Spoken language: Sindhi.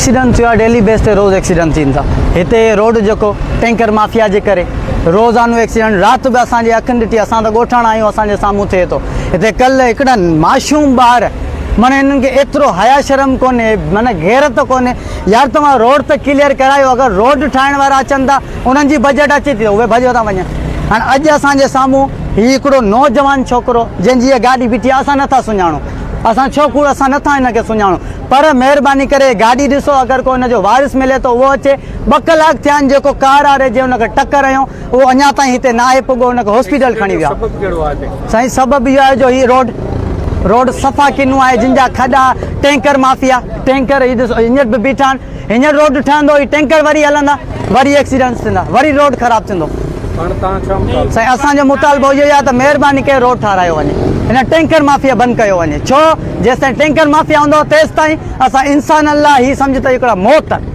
ايڪسيڊنٽ ٿيو آهي ڊيلي بيس تي روز ايڪسيڊنٽ ٿين ٿا هتي روڊ جيڪو ٽينڪر مافيا جي ڪري روزانو ايڪسيڊنٽ رات به اسان جي اکين ڏٺي اسان ته ڳوٺاڻا آهيون اسان جي سامهون ٿئي ٿو هتي ڪلهه هڪڙا معصوم ٻار معنی هنن کي ايترو حيا شرم ڪونهي معنی غيرت ڪونهي يار توهان روڊ ته ڪليئر ڪرايو اگر روڊ ٺاهڻ وارا اچن ٿا انهن جي بجيٽ اچي ٿي ته اهي ڀڄيو ٿا وڃن هاڻ اڄ اسان جي سامهون هي هڪڙو نوجوان ڇوڪرو جنهن جي هيء گاڏي بيٺي آهي اسان نٿا سڃاڻون اسان ڇو ڪوڙ اسان نٿا هن کي سڃاڻون پر مهرباني ڪري گاڏي ڏسو اگر ڪو هن جو وارث ملي ٿو اهو اچي ٻه ڪلاڪ ٿيا آهن جيڪو ڪار واري جنهن هن کي ٽڪر هنيو اهو اڃا تائين هتي ناهي پڳو هن کي هاسپيٽل کڻي ويا. سبب ڪهڙو آهي هتي؟ سائين سبب اهو آهي جو هي روڊ روڊ صفا ڪنو آهي جن جا کڏا ٽينڪر مافيا ٽينڪر هي ڏسو هينئر به بيٺا آهن هينئر روڊ ٺهندو هي ٽينڪر وري هلندا وري ايڪسيڊنٽس ٿيندا وري روڊ خراب ٿيندو. هاڻ توهان ڇا مطالبو؟ سائين اسان جو مطالبو اهو ئي آهي ته مهرباني ڪري روڊ ٺهرايو وڃي هن ٽينڪر مافيا بند ڪيو وڃي ڇو جيستائين ٽينڪر مافيا هوندو تيستائين اسان انسانن لاء هي سمجهه ته هڪڙا موت آهي.